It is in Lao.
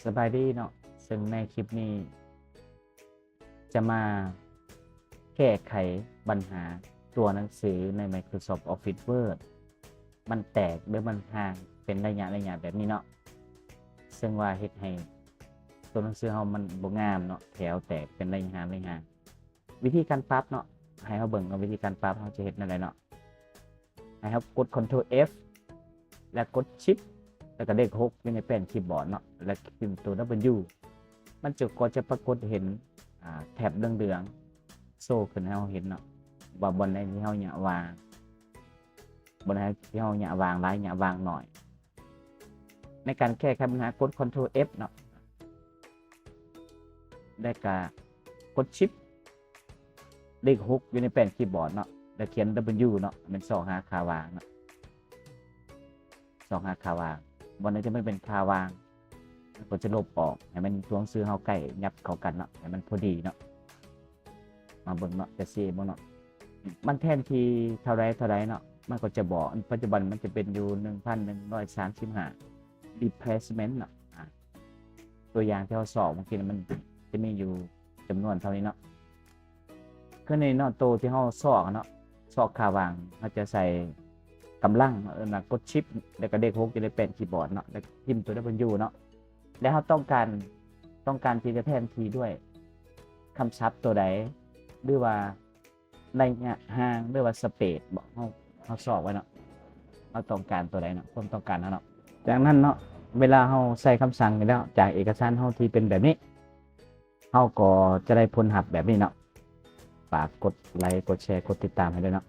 ສະບາຍດີເນາະ, ເຊິ່ງໃນຄລິບນີ້ຈະມາແກ້ໄຂບັນຫາຕົວໜັງສືໃນ Microsoft Office Word ມັນແຕກ ຫຼື ມັນຮ່າງເປັນໄລຍະໆແບບນີ້ເນາະ, ເຊິ່ງວ່າເຮັດໃຫ້ຕົວໜັງສືເຮົາມັນບໍ່ງາມເນາະ, ແຖວແຕກເປັນໄລຍະໆ. ວິທີການປັບເນາະ, ໃຫ້ເຮົາເບິ່ງວ່າວິທີການປັບເຮົາຈະເຮັດແນວໃດເນາະ. ໃຫ້ເຮົາກົດ Ctrl F ແລ້ວກົດ Shift ແລ້ວກໍເລກຫົກຢູ່ໃນແປ້ນຄີບອດເນາະ, ແລ້ວພິມຕົວ W ມັນຈະ ກໍຈະປາກົດເຫັນ ອາ ແຖບເຫຼືອງໆໂຊຂຶ້ນໃຫ້ເຮົາເຫັນເນາະ, ວ່າບ່ອນໃດທີ່ເຮົາຢາກວາງ ບ່ອນໃດທີ່ເຮົາຢາກວາງຫຼາຍ ຢາກວາງໜ້ອຍ. ໃນການແກ້ໄຂບັນຫາ ກົດ Ctrl F ເນາະ, ແລ້ວກະກົດ Shift ເລກຫົກຢູ່ໃນແປ້ນຄີບອດເນາະ, ແລ້ວຂຽນ W ເນາະ, ແມ່ນຊອກຫາຄ່າວ່າງເນາະ, ຊອກຫາຄ່າວ່າງ. ບ່ອນໃດທີ່ມັນເປັນຄ່າວ່າງ ມັນກໍຈະລົບອອກ ໃຫ້ມັນ ຕົວໜັງສືເຮົາໃກ້ຫຍັບເຂົ້າກັນເນາະ, ໃຫ້ມັນພໍດີເນາະ. ມາເບິ່ງເນາະ, ຈະເຊເບິ່ງເນາະ, ມັນແທນທີ່ເທົ່າໃດເທົ່າໃດເນາະ, ມັນກໍຈະບອກ. ປັດຈຸບັນມັນຈະເປັນຢູ່ ໜຶ່ງພັນໜຶ່ງຮ້ອຍສາມສິບຫ້າ replacement ເນາະ. ອາ ຕົວຢ່າງທີ່ເຮົາຊອກເມື່ອກີ້ນີ້ ມັນຈະມີຢູ່ຈຳນວນເທົ່ານີ້ເນາະ. ຄືໃນເນາະ ໂຕທີ່ເຮົາຊອກເນາະ, ຊອກຄ່າວ່າງ ເຮົາຈະໃສ່ກຳລັງ ເອີ້ນວ່າກົດ Shift ແລ້ວກໍເລກຫົກຢູ່ໃນແປ້ນຄີບອດເນາະ, ແລ້ວພິມຕົວ W ເນາະ. ແລ້ວເຮົາຕ້ອງການ ຕ້ອງການທີ່ຈະແທນທີ່ດ້ວຍຄຳສັບຕົວໃດ ຫຼືວ່າໄລຍະຫ່າງ ຫຼືວ່າ space ເບາະ, ເຮົາ ເຮົາຊອກໄວ້ເນາະ, ເຮົາຕ້ອງການຕົວໃດເນາະ, ຄວາມຕ້ອງການເຮົາເນາະ. ຈາກນັ້ນເນາະ, ເວລາເຮົາໃສ່ຄຳສັ່ງນີ້ແລ້ວ ຈາກເອກະສານເຮົາທີ່ເປັນແບບນີ້ ເຮົາກໍຈະໄດ້ຜົນຮັບແບບນີ້ເນາະ. ຝາກກົດໄລ ກົດແຊ ກົດຕິດຕາມໃຫ້ດ້ວຍເນາະ.